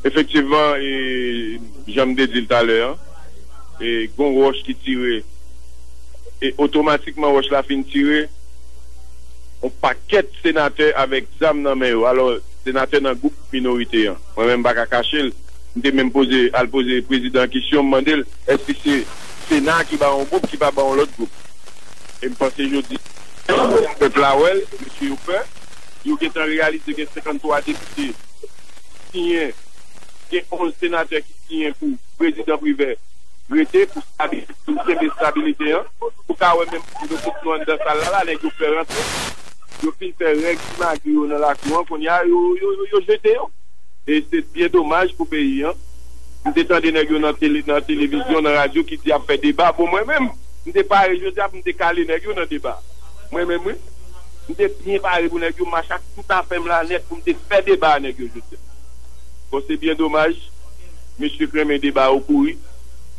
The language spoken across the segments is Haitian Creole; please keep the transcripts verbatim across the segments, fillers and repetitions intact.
Efektivman, e, jan m te di l talè a, e, gon wòch ki tire, e otomatikman wòch la fin tire, yon pakèt senatè avèk zam nan men yo. Alò, senatè nan gwoup minorite an. Mwen menm, m pa ka kache l. M te menm poze, al poze prezidan an kesyon, m mande l, èske se Sena ki ba yon gwoup, ki pa ba yon lòt gwoup? E m panse jodi, pèp la wè l, mesye yo pè. Yo gentan reyalize gen senkanntwa depite ki siyen, gen onz senatè ki siyen pou prezidan Privè rete, pou stabi-, pou kenbe estabilite an. Ou ka wè menm pou nou tout nou anndan sal la, la, nèg yo pè rantre. Yo fin fè règ simagri yo nan lakou an, kounye a, yo, yo, yo, yo jete yo. E se byen domaj pou peyi an. M te tande nèg yo nan tele-, nan televizyon, nan radyo ki di y ap fè deba. Bon, mwen menm, m te pare jodi a pou m te kale nèg yo nan deba. Mwen menm, wi. M te byen pare pou nèg yo mache ak tout afè m la nèt pou m te fè deba a nèg yo jodi a. Bon, se byen domaj, mesye k renmen deba yo kouri.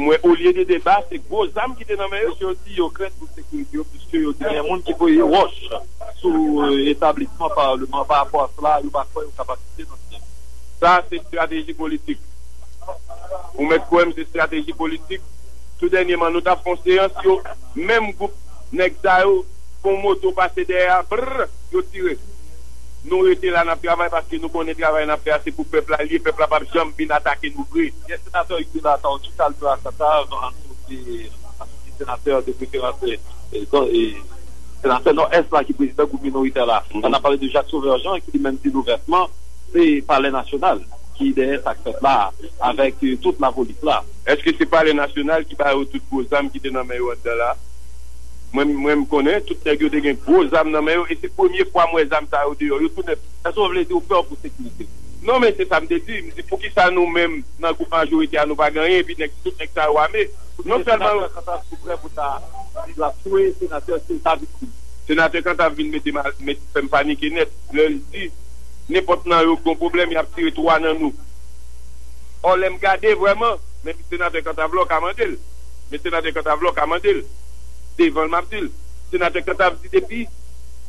M wè, olye de deba, se gwo zam ki te nan men yo. Mesye yo di yo krent pou sekirite yo, piske yo di gen moun ki voye wòch sou, e, etablisman Palman an. Pa rapò a sela, yo pa kwè yo kapab kite nan sila. Sa, se estrateji politik. Ou mèt kwè m, se estrateji politik. Tou dènyèman, nou t ap fè yon seyans, yo, menm gwoup nèg sa yo, fè yon moto pase dèyè a, brrr, yo tire. Nou rete la, n ap travay, paske nou konnen travay n ap fè a, se pou pèp la l ye, pèp la p ap janm vin atake nou vre. Yes, senatè Hugues Delata, ou di Calvera Cassave, an nou te, an nou te senatè de preferans, e, e, senatè Nòdès la ki prezidan gwoup minoritè la. An ap pale de Jacques Sauveur Jean, ki li menm di l ouvètman, se Palè Nasyonal ki dèyè sa k fèt la, avèk, e, tout lapolis la. Èske se Palè Nasyonal ki ba yo tout gwo zam ki te nan men yo anndan la? Mwen, mwen, m konnen, tout nèg yo te gen gwo zam nan men yo, e se premye fwa m wè zam sa yo deyò. Yo tou nèf. Èske w vle di w pè pou sekirite? Non, men se sa m te di. M di, poukisa nou menm, nan gwoup majorite a, nou pa gen anyen, epi nèg, tout nèg sa yo ame? Non sèlman yo. Senatè Cantave prè pou ta di l ap touye senatè si l ta viktim. Senatè Cantave vin mete ma-, met, fè m panike nèt, lè l di, nenpòt nan yo gon pwoblèm, y ap tire twa nan nou. Ò, lè m gade vrèman, men senatè Cantave la, w ka mande l. Men senatè Cantave la, w ka mande l. Devan l, m ap di l. Senatè Cantave di depi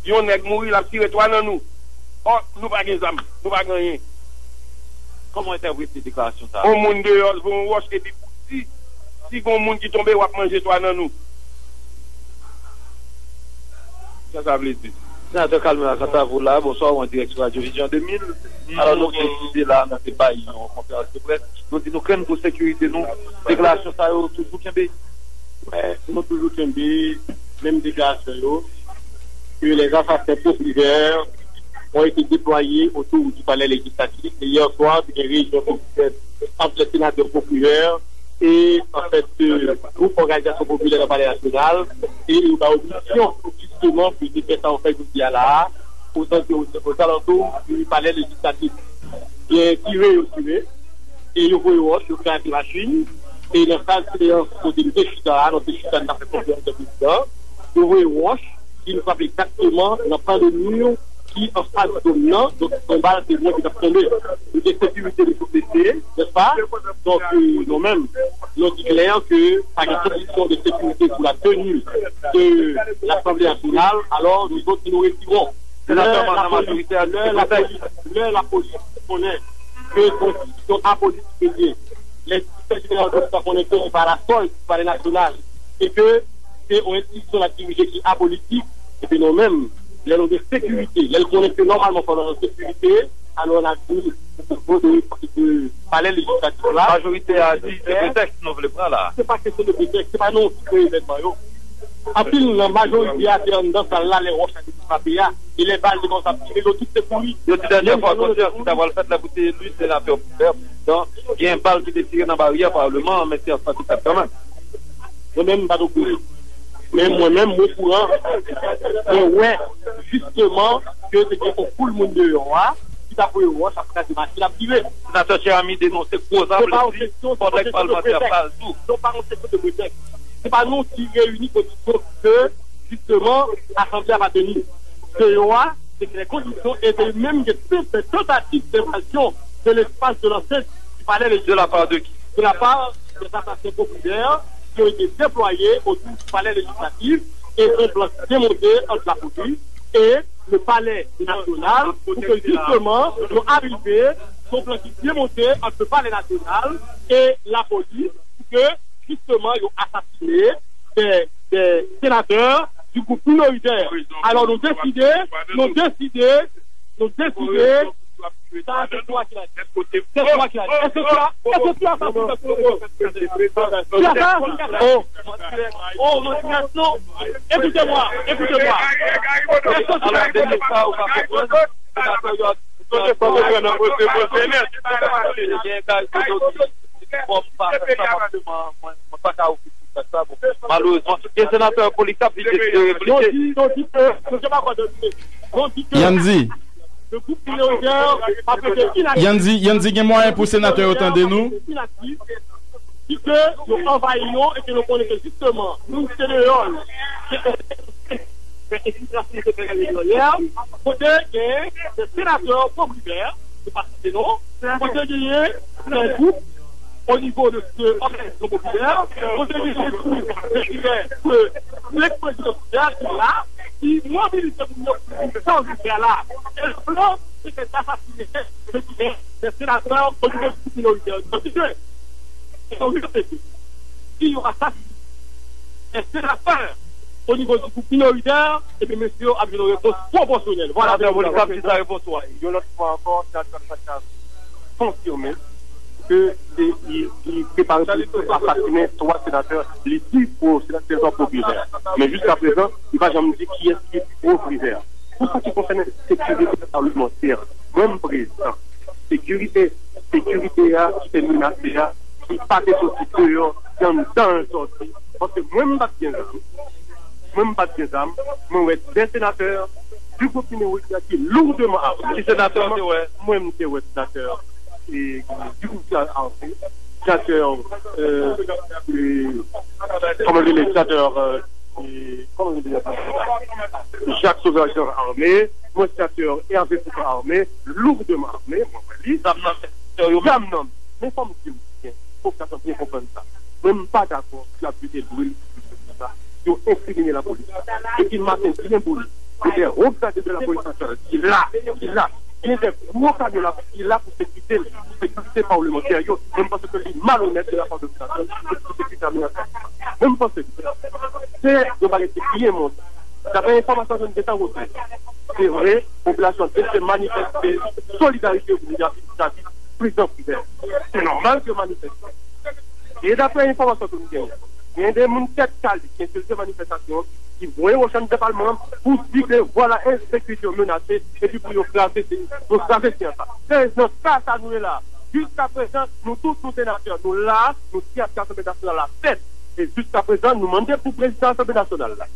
yon nèg mouri, l ap tire twa nan nou. Ò, nou pa gen zam, nou pa gen anyen. Kòman w entèprete deklarasyon sa a? Yon moun deyò, l voye yon wòch, epi pou di, si gon moun ki tonbe, w ap manje twa nan nou. Sa sa vle di? Senatè Calvera Cantave la, bonswa, ou an dirèk sou Radyo Vizyon de mil. Alò, nou gen ide la, nou te bay yon konferans de près. Nou di nou krenn pou sekirite nou. Deklarasyon sa yo toujou kenbe. Mwen, nou toujou kenbe menm deklarasyon yo, que les assassins populaires ont été déployés autour du palais législatif. Et hier soir, c'est une réunion qui s'est faite entre les sénateurs populaires e, an fèt, e, gwoup òganizasyon popilè nan Palè Nasyonal, e yo ba yo misyon, jisteman, pou yo te fè sa yo fè jodi a la a, ozalantou, ozalantou di palè lejislatif. Gen tire yo tire, e yo voye wòch, yo kraze machin, e nan sal seyans kote nou te chita a, nou te chita, n t ap fè konferans de prezidan, yo voye wòch, ki frape egzakteman nan pan de mi ki anfas dòm nan, donk, yon bal te lwen ki t ap tonbe. Kote sekirite nou sou pete, n'est-ce pas? Donk, e, nou menm, nou di klè ke pa gen kondisyon de sekirite pour la tenue de l'Assemblée nationale, alò, nous autres, nous retirons. Lè lapolis, lè lapolis, lè lapolis konnen ke se yon enstitisyon apolitik ke l ye, lè enstitisyon jeneral konnen ke se pa la sòl, se pa le nasyonal, e ke se yon enstitisyon l ap dirije ki apolitik, epi nou menm, lè nou gen sekirite, lè l konnen ke nòmalman fò nou nan sekirite, alò n ap di, nou dwe pale de palè lejislatif la. Majorite a di se pretèks nou vle pran la. Se pa kesyon de pretèks, se pa nou ki kreye evènman yo. Anpil nan majorite a te anndan sal la lè wòch la te frape a, e lè bal te kòmanse ap tire, yo tout te kouri. Yo di dènye fwa konferans ki ta pral fèt la pou te eli senatè Bèp, donk, gen bal ki te tire nan baryè palman an, men se an santi fèt kanmenm. Mwen menm, m pa t okouran. Men mwen menm, m okouran. Mwen wè, jisteman, ke se gen yon foul moun deyò a, ki t ap voye wòch, ap kraze machin, ap tire. Senatè Cheramy denonse gwo zam, li di, fò nèg palmantè a pral tou. Se pa yon kesyon de pretèks. Se pa nou ki reyini kondisyon ke, jisteman, asanble a pa teni. Deyò a, se gen kondisyon e te menm gen tantativ de envazyon de l'espace de l'enceinte du palais législatif. De la part de qui? De la part des assassins populaires qui ont été déployés autour du palais législatif et un plan démonté entre la police et le palais national pour que justement nous arriver sur un plan qui bien monté entre le palais national et la police pour que justement ils ont assassiné des, des sénateurs du groupe minoritaire. Alors nous décidons, nous décidons, nous décidons, ça c'est toi qui l'a dit. C'est toi qui l'a dit. Est-ce que tu as, est-ce que tu as ça sur ta, tu as ça? Oh, oh, mon Dieu, non. Écoutez-moi, écoutez-moi. Est-ce que tu as ça? Malerezman, gen senatè Polikap, li deside replike. Yandy, Yandy, Yandy, gen mwayen pou senatè yo tande nou? Ki ke yo anvayi yo e ke nou konnen ke jisteman, nou se deyò, se fè enfiltrasyon, se fè deyò, kote gen de senatè popilè, se pa site non, kote genyen de gwoup o nivo de, de òganizasyon popilè, kote genyen tou de lidè de leksprezidan ki la, ki mobilize pou yo pou sa yo fè la. E le plan, se ke d'assassiner, se ki gen de senatè o nivo de gwoup minoritè. Donk, si yo asasinen, si yo asasinen un sénateur au niveau du groupe minoritaire, et bien, monsieur, avec une réponse proportionnelle. Voilà. Senatè Polikap, se sa repons ou a. Yon lòt fwa ankò, senatè Polikap konfime ke se li ki prepare pou asasinen twa senatè. Li di pou senatè Jean Paul Privert. Men jiska prezan, li pa janm di kiyès ki pou Privert. Pou sa ki konsène sekirite palmantè, mwen m prezan. Sekirite, sekirite a ki te menase a, ki pa te soti deyò, se anndan l soti. Paske mwen m pa t gen zam. Mwen m pa t gen zam. Mwen wè de senatè du groupe minoritaire ki lourdement armé. Ki senatè w te wè? Mwen m te wè senatè e, du groupe armé, senatè, euh, euh, kòman l rele, senatè, euh, e, kòman l rele, Jacques Sauveur Jean armé, mwen senatè Hervé Foucault armé, lourdement armé, mwen wè li. Zam nan men yo. Zam nan men. Men fò m di w byen, popilasyon byen konprann sa. Mwen m pa dakò pou y ap jete lwil sou sa. Yo enkrimine lapolis. Depi maten byen boni, gen de wo grade de lapolis nasyonal ki la, ki la. Gen de gwo kamyon la, ki la pou sekirite, pou sekirite palmantè yo. Mwen m panse ke li malonèt de la part de popilasyon pou sekirite a menase. Mwen m panse ke se yon bagay ki byen monte. Daprè enfòmasyon ke nou gentan resevwa, se vre, popilasyon an te manifeste solidarite yo pou vis-a-vis prezidan Privert. Se nòmal ke yo manifeste. E daprè enfòmasyon ke nou genyen, gen de moun tèt kale ki enfilte manifestasyon an, ki voye woch anndan palman an pou di ke vwala ensekirite yo menase, epi pou yo kraze, yo kraze siyans la. Se nan ka sa nou ye la. Jiska prezan, nou tout nou senatè, nou la, nou di ap Asanble Nasyonal la fèt. E jiska prezan, nou mande pou prezidan Asanble Nasyonal la,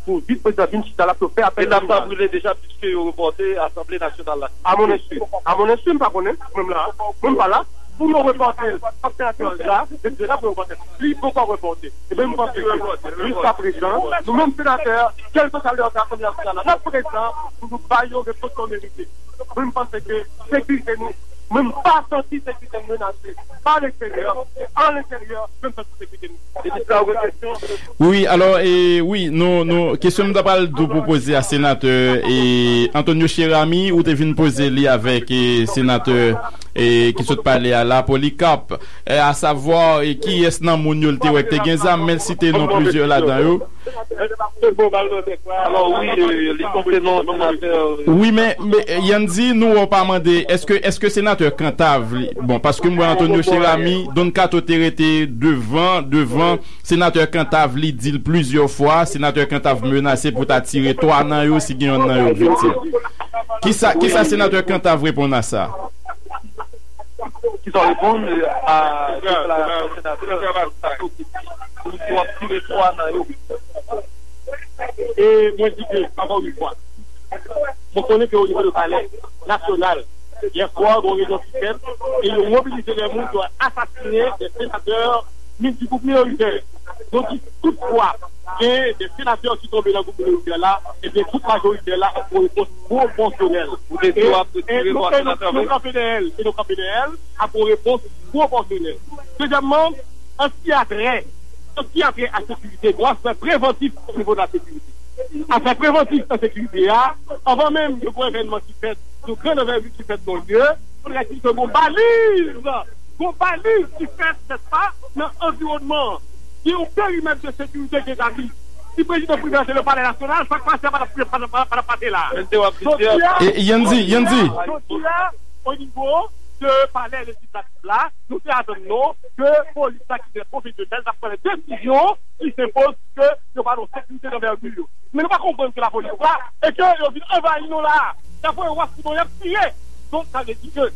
pou vis prezidan vin chita la pou yo fè apèl. Etap sa brile deja, piske yo repòte Asanble Nasyonal la. A mon ensu. A mon ensu, m pa konnen. Mwen m la. Mwen m pa la. Pou yo repòte l, fòk senatè la, se deja pou yo repòte l. Li poko repòte. E ben, m panse ke jiska prezan, nou menm senatè, kèlkeswa lè yo fè Asanble Nasyonal la, n ap prezan pou nou ba yo repons yo merite. Mwen, m panse ke sekirite nou, mwen, m pa santi sekirite n menase pa leksteryè, e an lenteryè, mwen, m santi sekirite nou. Minis la, ou gen kesyon? Wi, alò, e, wi, nou, nou, kesyon m ta pral tou pou poze a senatè e Antonio Cheramy, ou te vin poze li avèk e, senatè e, ki sot pale a la, Polycarpe. E, a savwa, e, kiyès nan moun yo l te wè k te gen zam, men l site non plizyè ladan yo. Alò, wi, e, li site non senatè, e, wi, men, men, e, Yandy, nou wè w pa mande, èske, èske senatè Cantave, li, bon, paske m wè Antonio Cheramy, Don Kato te rete devan, devan, senatè Cantave, li di l plizyè fwa, senatè Cantave menase pou ta tire twa nan yo si gen yonn nan yo k viktim. Kisa, kisa senatè Cantave reponn a sa? Kisa w reponn a deklarasyon senatè Cantave ki di w ap tire twa nan yo? E mwen di ke, ankò yon fwa, mwen konnen ke o nivo de palè nasyonal, yè swa, gen yon reyinyon ki fèt, e yo mobilize lè moun pou asasinen de senatè min-, di gwoup minoritè. Donk, si toutfwa gen de senatè ki tonbe nan gwoup minoritè la, ebyen, gwoup majoritè la ap pran repons pwoporsyonèl. Ou te di w ap retire twa senatè, wi. E nou kanpe dèyè l, e nou kanpe dèyè l, ap pran repons pwoporsyonèl. Dezyèmman, anti-atrè, anti-atrè a sekirite, nou ap fè prevantif o nivo de la sekirite. afè prevantif nan sekirite a, anvan menm yon gwo evènman ki fèt, yon grann anvèvi ki fèt nan yon lye, fodre ki gon baliz, gon baliz ki fèt, nèspa, nan anviwònman an. Gen yon perimèt de sekirite ki etabli. Si prezidan Privè te nan Palè Nasyonal, sa k pase a pa t ap, pa t ap, pa t ap pase la a. Jodi a, E, Yandy, Yandy. Jodi a, o nivo de Palè Lejislatif la, nou te atann nou ke polis la ki trè pwofesyonèl t ap pran desizyon ki se poz ke yo pa nan sekirite danvèti yo. Men nou pa konprann ke lapolis la, e ke yo vin anvayi nou la a. Y ap voye wòch sou nou, y ap tire. Donk, sa vle di ke,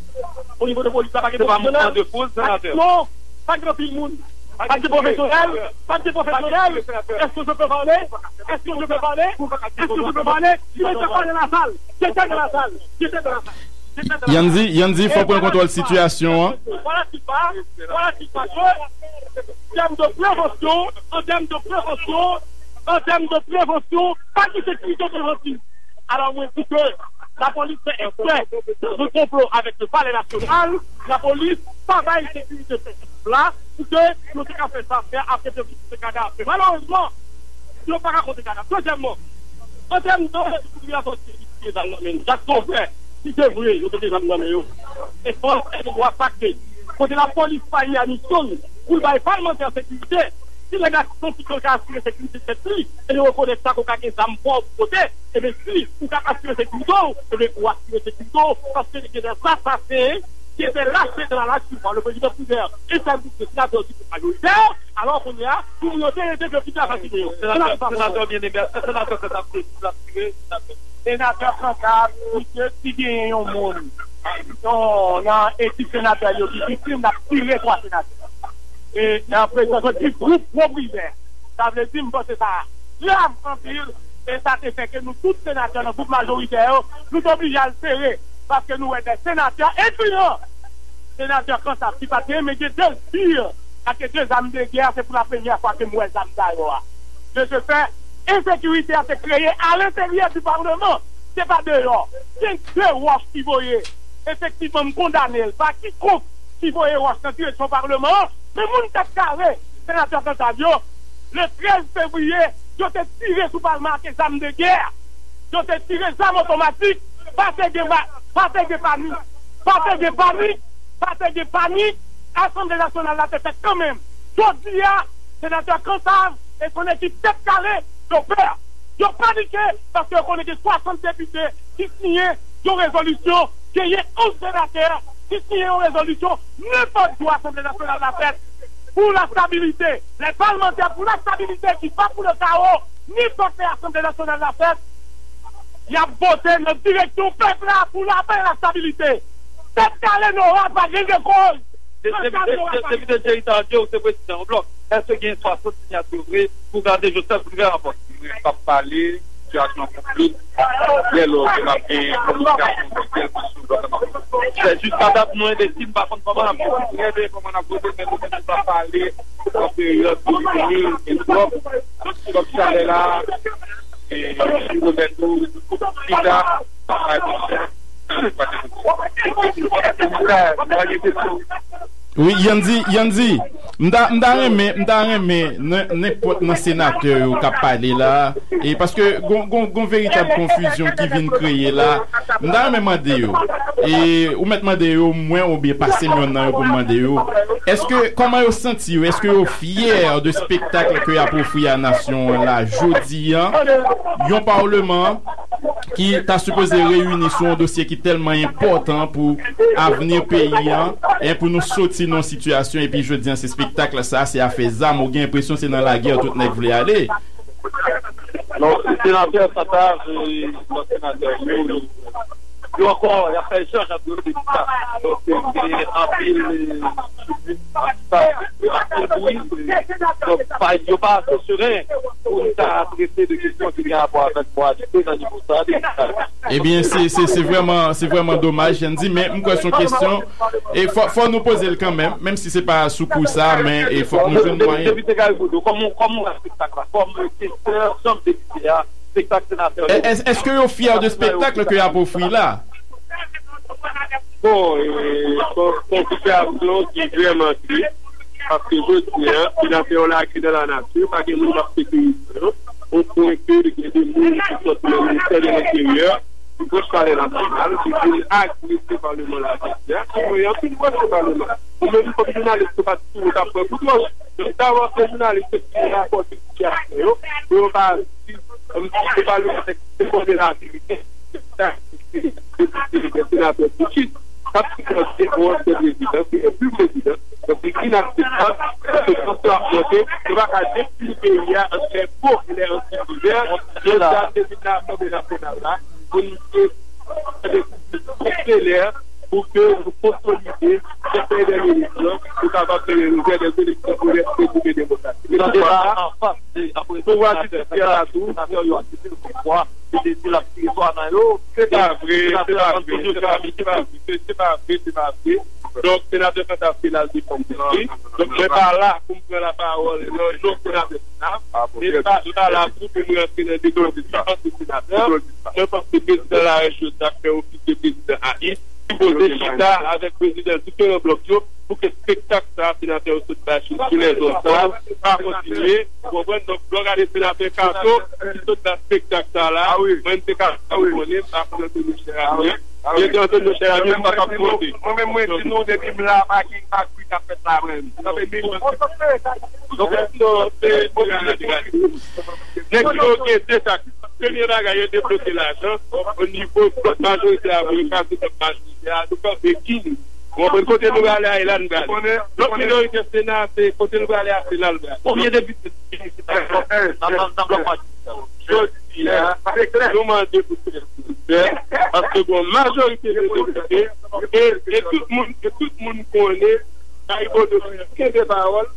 o nivo de polis la, pa gen pwofesyonèl. Non, pa gen anpil moun. Pa gen pwofesyonèl, pa gen pwofesyonèl. Est-ce que je peux parler? Est-ce que je peux parler? Est-ce que je peux parler? Qui est dans la salle? Qui était dans la salle? Qui était dans la salle? Yandy, Yandy, fò pran kontwòl sitiyasyon an. Voilà qui passe, voilà qui passe. An tèm de prevansyon, an tèm de prevansyon, an tèm de prevansyon, pa gen sekirite prevantiv. Alò, mwen di ke lapolis fè eksprè, nan yon konplo avèk le Palais National, lapolis pa bay sekirite pèp la, pou ke yo te ka fè zafè, apre te vin se kadav. Men malerezman, yo pa ka konte kadav. Dezyèmman, an tèm de popilasyon sivil ki gen zam nan men, Jackson frè, si se vre, yo te gen zam nan men yo. E fòs e dwa sakre. Kote lapolis pa gen misyon pou l bay palmantè sekirite, si nèg la santi ke l ka asire sekirite tèt li, e li rekonèt sa ke w ka gen zam pa w pou kote, ebyen, si ou ka asire sekirite w, ebyen, ou asire sekirite w, paske gen de asasen, gen de lase dans la nature, le président Privert et ses sénateurs ki majoritaires, alò kounye a, pou moun yo te rete ke pita asasinen yo. Senatè, senatè byeneme, senatè Cantave, senatè, senatè. Senatè Cantave, misye, si genyen yon moun, yon, nan ekip senatè yo ki viktim, l ap tire twa senatè. E nan prezans de gwoup pwo Privè. Sa vle di, m panse sa grav anpil, e sa te fè ke nou tout senatè nan gwoup majoritè yo, nou te oblije al sere, paske nou wè de senatè, enkliyan senatè Cantave, ki pa t renmen gen dezir, ak de zam de gè, se pou la premyè fwa ke m wè zam sa yo a. De ce fait, ensekirite a te kreye alenteryè di palman, se pa deyò. Gen de wòch ki voye, efektivman, m kondane l, pa kikonk ki voye wòch nan direksyon palman an, men moun tèt kare, senatè Cantave yo, le trèz fevriye, yo te tire sou palman ak zam de gè. Yo te tire zam otomatik, pa te gen pa, pa te gen panik, pa te gen panik, pa te gen panik, Asanble Nasyonal la te fèt kanmenm. Jodi a, senatè Cantave e son ekip tèt kale, yo pè. Yo panike paske yo konnen gen swasant depite ki siyen yon rezolisyon, genyen onz senatè ki siyen yon rezolisyon, nenpòt jou Asanble Nasyonal la fèt pou la stabilite. Les parlementaires pour la stabilité qui bat pour le chaos, nenpòt lè Asanble Nasyonal la fèt, y ap vote nan direksyon pèp la pou lapè e la stabilite. Tèt kale nora pa gen de koz. Tèt kale nora pa gen de koz. Depite Jerry Tardieu, ou se prezidan yon blòk. Èske gen swasant siyati vre pou gade Joseph Privert an pòs? Privert p ap pale, sitiyasyon konplike. Lè lòt, n ap gen kominikasyon ofisyèl sou blòk la. Jiska dat, nou envesti, m pa konn kòman n ap kontinye, kòman n ap vote, men nou menm nou p ap pale an peryòd de limit e twòp. Twòp chalè la, e, pwomèt ou, pita, pa gen kesyon. Wi, Yandy, Yandy, m ta, m ta renmen, m ta renmen, nen-, nenpòt nan senatè yo k ap pale la, e paske gon, gon, gon veritab konfizyon ki vin kreye la, m ta renmen mande yo, e ou mèt mande yo, mwen oubyen pase m yonn nan yo pou m mande yo, èske, kòman yo santi yo, èske yo fyè de spektak ke y ap ofri a nasyon an la, jodi an, yon palman ki ta sipoze reyini sou yon dosye ki tèlman enpòtan pou avni peyi an, e pou nou soti nan yon sitiyasyon, epi jodi an, se spektak sa, se afè zam, ou gen enpresyon se nan lagè tout nèg vle ale. Non, senatè Cantave, e, lòt senatè yo, yo ankò, y ap fè echanj ant yo de sa. Donk, gen anpil, e, anpil bri, e, donk, pa, yo pa ase seren pou n ta trete de kesyon ki gen rapò avèk mwa de nan nivo sa. Ebyen, se, se, se vrèman, se vrèman domaj, Yandy, men m kwè se yon kesyon, e fò, fò nou poze l kanmenm, menm si se pa sou kou sa, men e fòk nou jwenn mwayen. Depite Garry Bodeau, kòman, kòman w wè spektak la? Kòm sektè, kòm depite a, spektak senatè yo. È-, è-, èske yo fyè de spektak ke y ap ofri la? Bon, e, bon, bon, se yon sitiyasyon ki vrèman tris, paske jodi a, senatè yo lage nan lanati, pa gen moun k ap sekirize yo. o pwen ke gen de moun ki sòti nan ministè de lenteryè, ki pwòch palè nasyonal, ki vin agrese paleman la jodi a. Ki voye anpil pwòch nan paleman. Ou menm kòm jounalis, se pa ti ou t ap pran kout wòch. Donk, ta wè se jounalis ki rapòte sitiyasyon yo, pou yo pa di, kòmsi se paleman ki te konnen laverite. Sa, se depite, se senatè Bouchis. K ap sipòte yon ansyen prezidan, ki yon pil prezidan. Donk, li inakseptab, paske jan sa ap monte, nou pa ka detwi peyi a ant lè bo e lè anti-divè. Jodi a, nou te vin nan Asanble Nasyonal la, pou nou te fè de konselè, pou ke nou konsolide Konsèy dè Minis lan, pou kapab mennen nou vè de eleksyon onèt, libe e demokratik. Pouvwa jidisyè la tou, senatè yo akize l konmkwa, li te di l ap tire swa nan yo. Se pa vre, se pa vre, se pa vre, se pa vre, se, se pa vre, se pa vre. Donk, senatè Fantasme al defann tèt li. Donk, mwen pa la pou m pran lapawòl nan non senatè Fantasme. E pa, m pa la tou pou m rantre nan deba sou ki ansyen senatè. Mwen panse prezidan Larèch jodi a k fè ofis de prezidan a I, sipoze chita avèk prezidan diferan blòk yo pou ke spektak sa a, senatè yo sot bay sou, sou lèzòd sa a, pa kontinye. Ou konprann? Donk, lè w gade senatè Kato ki sot nan spektak sa a la, mwen, m te ka konnen, m pa konn Antonio Cheranier. Yo di Antonio Cheranier, m pa t ap vote. Mwen menm, mwen di nou, depi m la, pa gen, pa gen ki ap fèt la, mwen. Sa vle di, donk, non, se, nèg yo gen de sa. Premye bagay, yo debloke lajan o nivo majorite a, pou yo kraze kòb majorite a, nou kanpe kin. Ou konprann kote nou prale a, e la nou prale. Lòt minorite Sena, se kote nou prale a, se la l prale. Konbyen depite nan, nan, nan blòk majorite a? Jodi a, nou mande pou fè, paske gon majorite de depite, e, e tout moun, e tout moun konnen, Kay Bodo kenbe pawòl,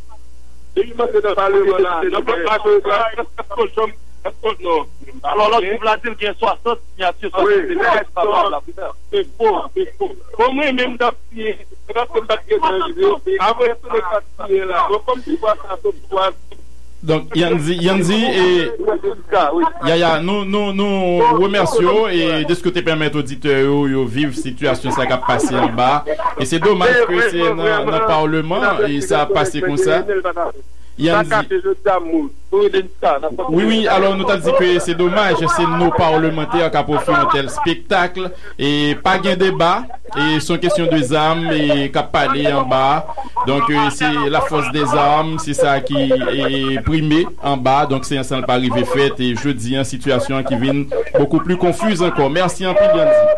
depi m antre nan paleman la, nan blòk majorite a, èske w janm, èske w non? Alò, lòt gwoup la di l gen swasant siyati, swasant siyati, pa pawòl la pou fè. Se fo, se fo. Bon, mwen menm, m t ap siyen, se paske m pa t gen tan rive. Apre tou, nèg pa t siyen la. Bon, kòm pouvwa sa, se pouvwa. Donk, Yandi, Yandi e Yaya, nou, nou, nou remèsye w e de sa w te pèmèt oditè yo, yo viv sitiyasyon sa k ap pase anba. E se domaj ke se nan, nan paleman e sa ap pase konsa. Yandi. Wi, wi, alò nou t ap di ke se domaj, se nou palmantè k ap ofri yon tèl spektak, e pa gen deba, e se yon kesyon de zam, e k ap pale anba. Donk, e, se la force des armes, se sa ki, e, prime anba. Donk, se yon san l pa rive fèt, e jodi an, sitiyasyon an ki vin bokou pli konfiz ankò. Mèsi anpil, Yandi.